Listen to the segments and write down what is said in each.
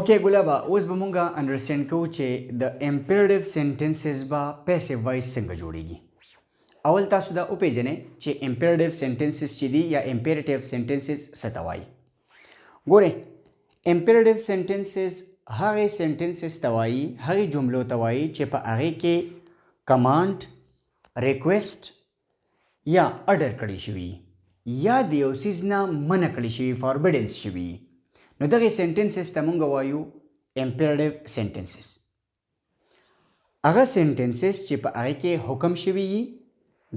Okay ګلابه، اوس به مونږه understand کوو چې د imperative sentences به passive voice څنګه جوړیږي. اول تاسو دا وپیژنئ چې imperative sentences چې دي یا imperative sentences څه ته وایي. ګورئ، imperative sentences هغې sentences ته وایي، هغې جملو ته وایي چې په هغې کې command، request یا order کړی شوي یا د یو څیز نه منع کړی شوي، forbiddance شوي. نو دغه sentences ته مونږ وایو imperative sentences. هغه sentences چې په هغې کې حکم شوي وي،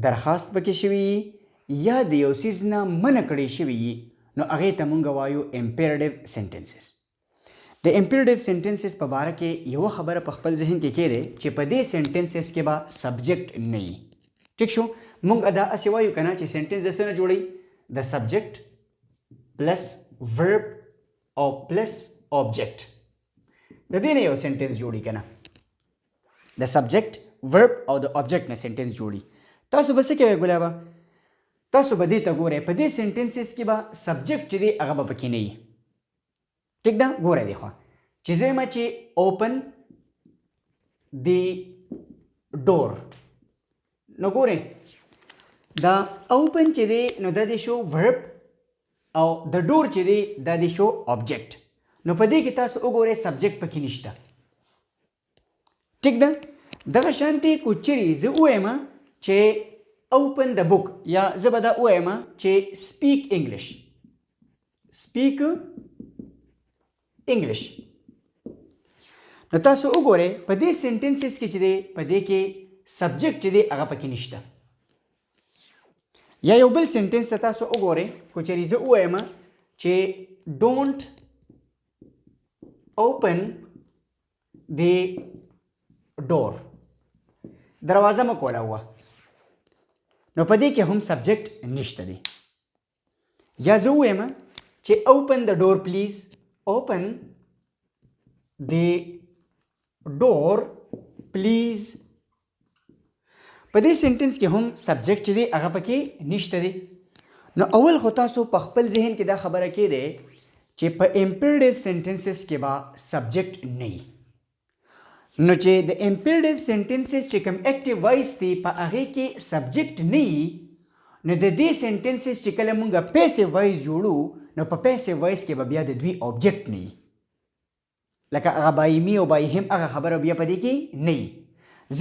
درخواست پکې شوي وي یا د یو څیز نه منع کړی شوي وي، نو هغې ته مونږ وایو imperative sentences. د imperative sentences په باره کې یوه خبره په خپل ذهن کې کېږدئ چې په دې sentences کې به subject نه وي. ټیک شو؟ مونږ دا هسې وایو که نه چې sentence د څه نه جوړوي؟ د subject plus verb او plus object. د دې نه یو sentence جوړي که نه؟ د subject، verb او د object نه sentence جوړي. تاسو به څه کوئ ګلابه؟ تاسو به دې ته ګورئ، په دې sentences کې به subject چې دی هغه به پکې نه وي. ټیک ده؟ ګوره دی خوا چې زه وایم چې open the door، نو ګورئ دا open چې دی نو دا دی شو verb او د door چې دی دا دی شو object. نو په دې کې تاسو وګورئ، subject پکې نشته. ټیک ده؟ دغه شانتې که چېرې زه ووایم چې open the book یا زه به دا ووایم چې speak English، speak English، نو تاسو وګورئ په دې sentences کې چې دی په دې کې subject چې دی هغه پکې نشته. یا یو بل sentence ته تاسو وګورئ، که چېرې زه ووایم چې don't open the door، دروازه مه کولاوه، نو په دې کې هم subject نشته دی. یا زه ووایم چې open the door please، open the door please، په دې sentence کې هم subject چې دی هغه پکې نشته دی. نو اول خو تاسو په خپل ذهن کې دا خبره کېږدئ چې په imperative sentences کې به subject نه وي. نو چې د imperative sentences چې کوم active voice دی په هغې کې subject نه وي، نو د دې sentences چې کله مونږ passive voice جوړو، نو په passive voice کې به بیا د دوی object نه وي، لکه هغه by me او by him، هغه خبره بیا په دې کې نه وي،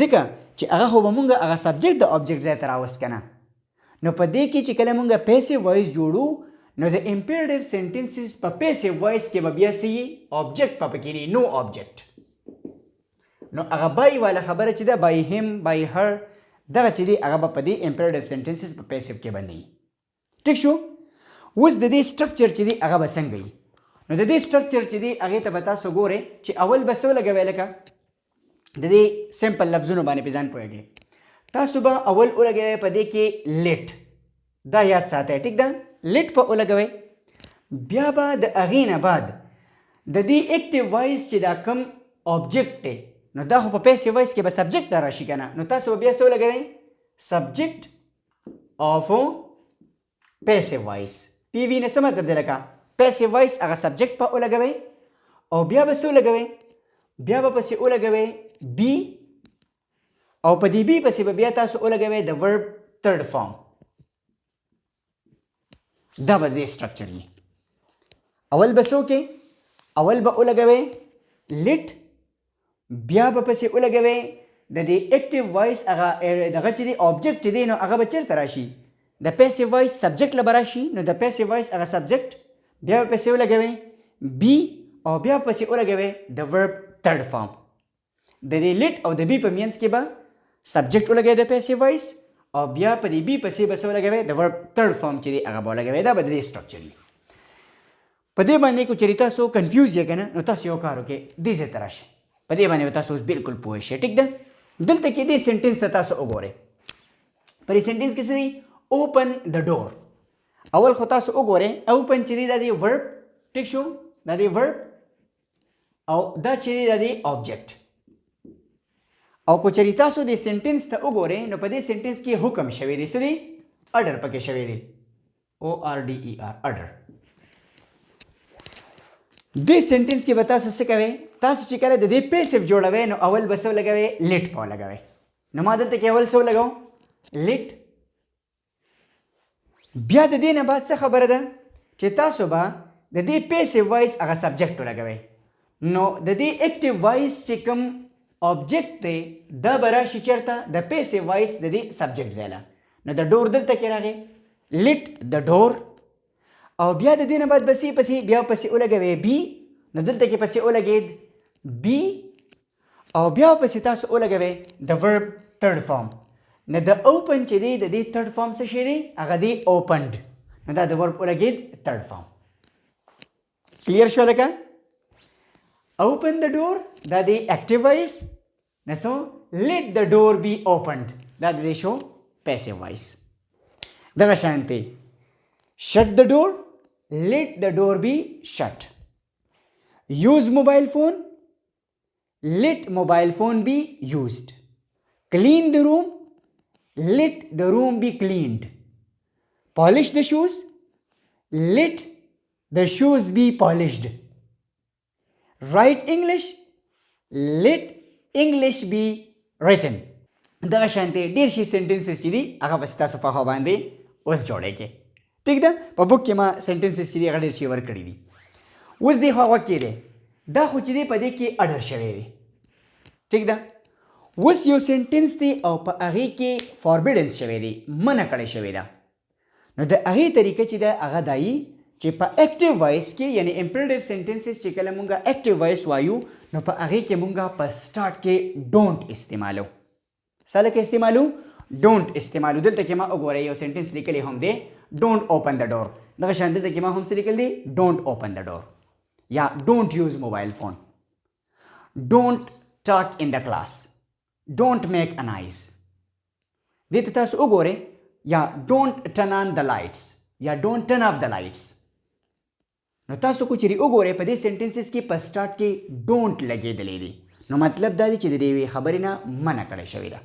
ځکه چې هغه خو به مونږ هغه subject د object ځای ته راوست که نه. نو په دې کې چې کله مونږ passive voice جوړو، نو د imperative sentences په passive voice کې به بیا څه وي؟ Object په پکې نه، no object. نو هغه by والا خبره چې ده، by him، by her، دغه چې دی هغه به په دې imperative sentences په passive کې به نه وي. ټیک شو؟ اوس د دې structure چې دی هغه به څنګه وي؟ نو د دې structure چې دی هغې ته به تاسو ګورئ چې اول به څه ولګوئ. لکه د دې simple لفظونو باندې په ځان پوهېږئ. تاسو به اول ولګوئ په دې کې let. دا یاد ساتئ، ټیک ده؟ Let په ولګوئ. بیا به د هغې نه بعد د دې active voice چې دا کوم object دی، نو دا خو په passive voice کې به subject دا راشي که نه؟ نو تاسو به بیا څه ولګوئ؟ Subject of passive voice. PV نه څه مطلب دی؟ لکه passive voice هغه subject په ولګوئ او بیا به څه ولګوئ؟ بیا به پسې ولګوئ be او په دې be پسې به بیا تاسو ولګوئ د verb third form. دا به دې structure وي. اول به څه وکړئ؟ اول به ولګوئ let، بیا به پسې ولګوئ د دې active voice هغه دغه چې دی، object چې دی، نو هغه به چېرته راشي؟ د passive voice subject له به راشي. نو د passive voice هغه subject، بیا به پسې ولګوئ be او بیا پسې ولګوئ د verb third form. د دې let او د be په منځ کې به subject ولګوئ د passive voice او بیا په دې be پسې به څه ولګوئ؟ د verb third form چې دی هغه به ولګوئ. دا به د دې structure وي. په دې باندې که چېرې تاسو confuse یې که نه، نو تاسو یو کار وکړئ، دې ځای ته راشئ. په دې باندې به تاسو اوس بالکل پوه شئ. ټیک ده؟ دلته کې دې sentence ته تاسو وګورئ. په دې sentence کې څه دي؟ Open the door. اول خو تاسو وګورئ، open چې دی دا دی verb. ټیک شو؟ دا دی verb او دا چې دی دا دی object. او که چېرې تاسو دې sentence ته وګورئ، نو په دې sentence کې حکم شوی دی. څه دی؟ Order پکې شوی دی، O R D E R، order. دې sentence کې به تاسو څه کوئ؟ تاسو چې کله د دې passive جوړوئ، نو اول به څه ولګوئ؟ Let به ولګوئ. نو ما دلته کې اول څه ولګو؟ Let. بیا د دې نه بعد څه خبره ده چې تاسو به د دې passive voice هغه subject ولګوئ. نو د دې active voice چې کوم object دی، دا به راشي چېرته؟ د passive voice د دې subject ځای له. نو د door دلته کې راغی، let the door. او بیا د دې نه بعد پسې بیا پسې ولګوي be. نو دلته کې پسې ولګېد be او بیا پسې تاسو ولګوي د verb third form. نو د open چې دی، د دې third form څه شی دی؟ هغه دی opened. نو دا د verb ولګېد third form. Clear شو لکه؟ Open the door دا دی active voice. نو so let the door be opened دا د دې شو passive voice. دغه شانتي shut the door, let the door be shut. Use mobile phone, let mobile phone be used. Clean the room, let the room be cleaned. Polish the shoes, let the shoes be polished. Write English, let English be written. دغه شانتي ډیر شي sentences چې دي، هغه بس تاسو په خوا باندې اوس جوړې کې. ټیک ده؟ په book کې ما sentences چې دي، هغه ډیر شي ورکړي دي. اوس دې خوا غوږ کې دا خو چې دی په دې کې اډر شوی دی. ټیک ده؟ اوس یو sentence دی او په هغې کې forbiddance شوی دی، منع کړی شوی ده. نو د هغې طریقه چې ده، هغه دایي چې په active voice کې، یعنی imperative sentences چې کله مونږه active voice وایو، نو په هغې کې مونږه په start کې don't استعمالو. څه لکه استعمالو؟ Don't استعمالو. دلته کې ما وګورئ، یو sentence لیکلی هم دی، don't open the door. دغه شان دلته کې ما هم څه لیکل دي؟ Don't open the door یا don't use mobile phone, don't talk in the class, don't make a noise. دې ته تاسو وګورئ، یا don't turn on the lights یا don't turn off the lights. نو تاسو کو چیرې وګورئ، په دې sentences کې په start کې don't لګېدلی دی، نو مطلب دا دی چې د دې یوې خبرې نه منع کړی شوې ده.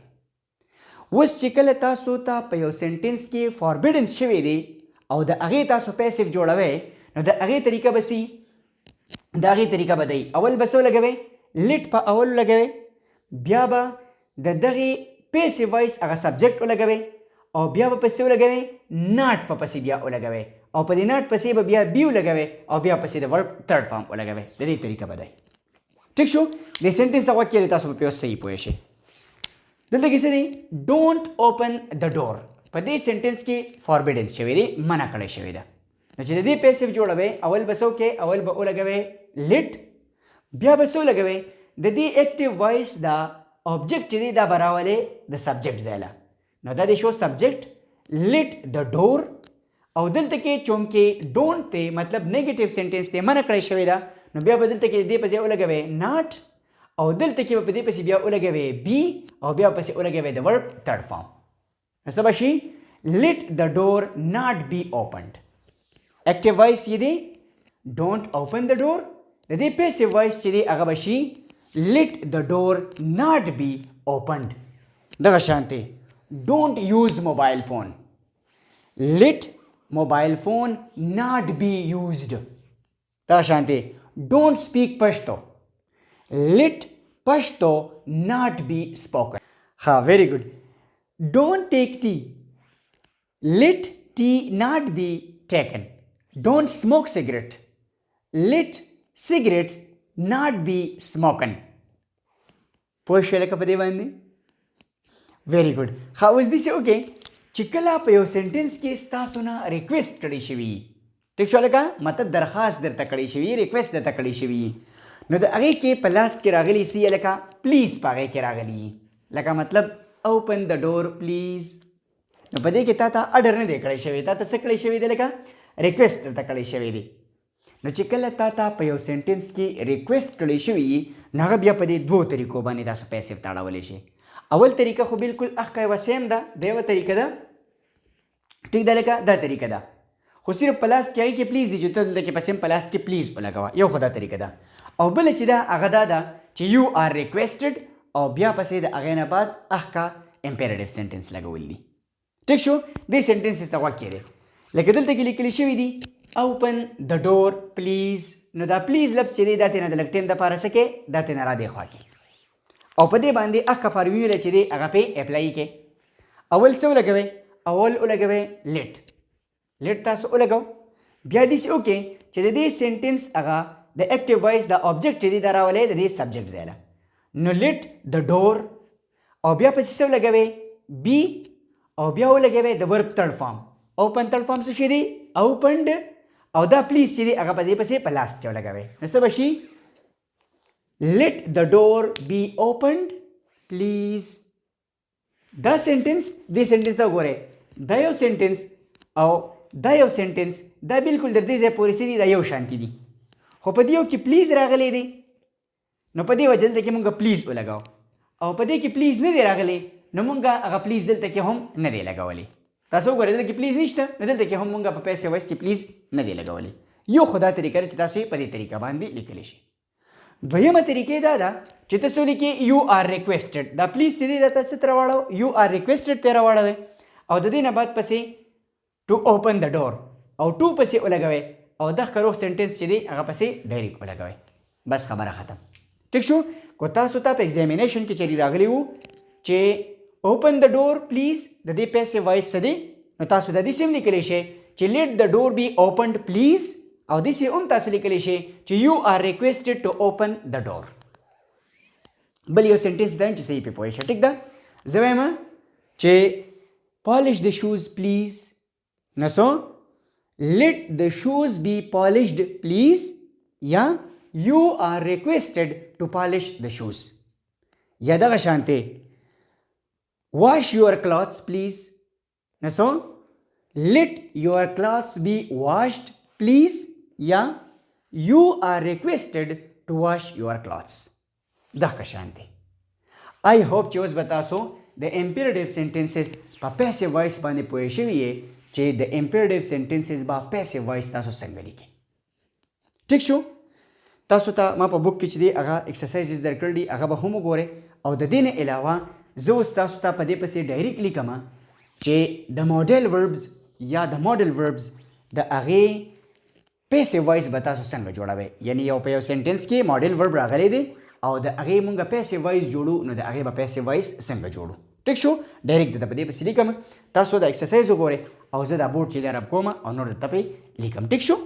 اوس چې کله تاسو ته په یو sentence کې forbiddance شوی دی او د هغې تاسو passive جوړوئ، نو د هغې طریقه به سي؟ د هغې طریقه به دی اول به څه ولګوئ؟ Let په اول لګوئ. بیا به د دغې passive voice هغه subject ولګوئ او بیا به پسې ولګوئ not په پسې بیا ولګوئ او په دې not پسې به بیا be ولګوئ او بیا پسې د verb third form ولګوئ. د دې طریقه به دی. ټیک شو؟ د sentence ته غوږ کېږئ، تاسو به پې اوس صحیح پوه شئ. دلته کې څه دي؟ Don't open the door. په دې sentence کې forbiddance شوی دی، منع کړی شوی ده. نو چې د دې passive جوړوي، اول به څه وکړئ؟ اول به ولګوئ let. بیا به څه ولګوئ؟ د دې active voice دا object چې دی، دا به راولئ د subject ځای له. نو دا دی شو subject, let the door. او دلته کې چونکې don't ته مطلب negative sentence ته، منع کړی شوی ده، نو بیا به دلته کې د دې په ځای ولګوئ not او دلته کې به په دې پسې بیا ولګوئ be او بیا پسې ولګوئ د verb third form. نو څه به شي؟ Let the door not be opened. Active voice یې دی don't open the door. د دې passive voice چې دی، هغه به شي let the door not be opened. دغه شانتي don't use mobile phone, let mobile phone not be used. دغه شانتي don't speak Pashto, let Pashto not be spoken. ها، very good. Don't take tea, let tea not be taken. Don't smoke cigarette, let cigarettes not be smoken. پوه شوې لکه په دې باندې؟ Very good. ښه، اوس داسې وکړئ چې کله په یو sentence کې ستاسو نه request کړی شوي، ټیک شو لکه؟ مطلب درخواست درته کړی شوي، request درته کړی شوي، نو د هغې کې په last کې راغلی سی لکه please په هغې کې راغلی، لکه مطلب open the door please. نو په دې کې تا ته ارډر نه دی کړی شوی، تا ته څه کړی شوی دی لکه؟ Request درته کړی شوی دی. نو چې کله تا ته په یو sentence کې request کړی شوی، نو هغه بیا په دې دوو طریقو باندې تاسو passive ته اړولی شئ. اول طریقه خو بالکل اخکه یوه same ده، دا یوه طریقه ده. ټیک ده لکه؟ دا طریقه ده، خو صرف په last کې هغې کې please دی چې ته دلته کې په same په last کې please ولګوه. یو خو دا طریقه ده او بله چې ده، هغه دا ده چې you are requested او بیا پسې د هغې نه بعد اخکه imperative sentence لګول دي. ټیک شو؟ دې sentences ته غوږ کېږئ. لکه دلته کې لیکل شوي دي، Open the door please. نو دا please لفظ چې دی دا ترېنه د لږ ټایم دپاره څه کې دا ترېنه را دې خوا کې، او په دې باندې اخکه فارمیوله چې دی هغه پې اپلای کې. اول څه ولګوئ؟ اول ولګوئ let. Let تاسو ولګو، بیا داسې وکړئ چې د دې sentence هغه د active voice د object چې دی دا راولئ د دې subject ځای له. نو let the door، او بیا پسې څه ولګوئ؟ be، او بیا ولګوئ د verb third form. Open third form څه شی دی؟ Opened. او دا please چې دی هغه په دې پسې په last کې ولګوئ. نو څه به شي؟ Let the door be opened please. دا sentence، دې sentence ته وګورئ، دا یو sentence او دا یو sentence، دا بالکل در دې ځای پورې څه دي؟ دا یو شانتي دي، خو په دې یو کې please راغلی دی، نو په دې وجه دلته کې مونږ please ولګاو، او په دې کې please نه دی راغلی، نو مونږ هغه please دلته کې هم نه دی لګولی. تاسو وګورئ، دلته کې please نشته، نو دلته کې هم مونږ په passive voice کې please نه دی لګولی. یو خو دا طریقه ده چې تاسو یې په دې طریقه باندې لیکلی شئ. دویمه طریقه دا ده چې تاسو لیکئ you are requested. دا please ته دی دا تاسو ته راواړو، you are requested ته راواړوئ، او د دې نه بعد پسې to open the door او to پسې ولګوئ، او د ښکرو sentence چې دی هغه پسې direct ولګوئ، بس خبره ختم. ټیک شو؟ کو تاسو ته په examination کې چېرې راغلی وو چې open the door please، د دې passive voice څه دی؟ نو تاسو د دې هم لیکلی شئ چې let the door be opened please، او داسې هم تاسو لیکلی شئ چې you are requested to open the door. بل یو sentence دا چې صحیح پې پوه شئ. ټیک ده؟ زه وایم چې polish the shoes please. نو so let the shoes be polished please، یا you are requested to polish the shoes. یا دغه شانته wash your clothes please. نو so let your clothes be washed please، یا you are requested to wash your clothes. دغه شانته. I hope چې اوس به تاسو د imperative sentences په passive voice باندې پوه شوي یئ چې د imperative sentences به passive voice تاسو څنګه لیکئ. ټیک شو؟ تاسو ته ما په book کې چې دی هغه exercises درکړل دي، هغه به هم وګورئ. او د دې نه علاوه زه اوس تاسو ته په دې پسې direct لیکم چې د modal verbs یا د modal verbs د هغې passive voice به تاسو څنګه جوړوئ. یعنی یو په یو sentence کې modal verb راغلی دی او د هغې مونږ passive voice جوړو، نو د هغې به passive voice څنګه جوړو. ټیک شو؟ Direct درته په دې پسې لیکم، تاسو د exercise وګورئ او زه دا board چې دی rub کوم او نور درته پې لیکم. ټیک شو؟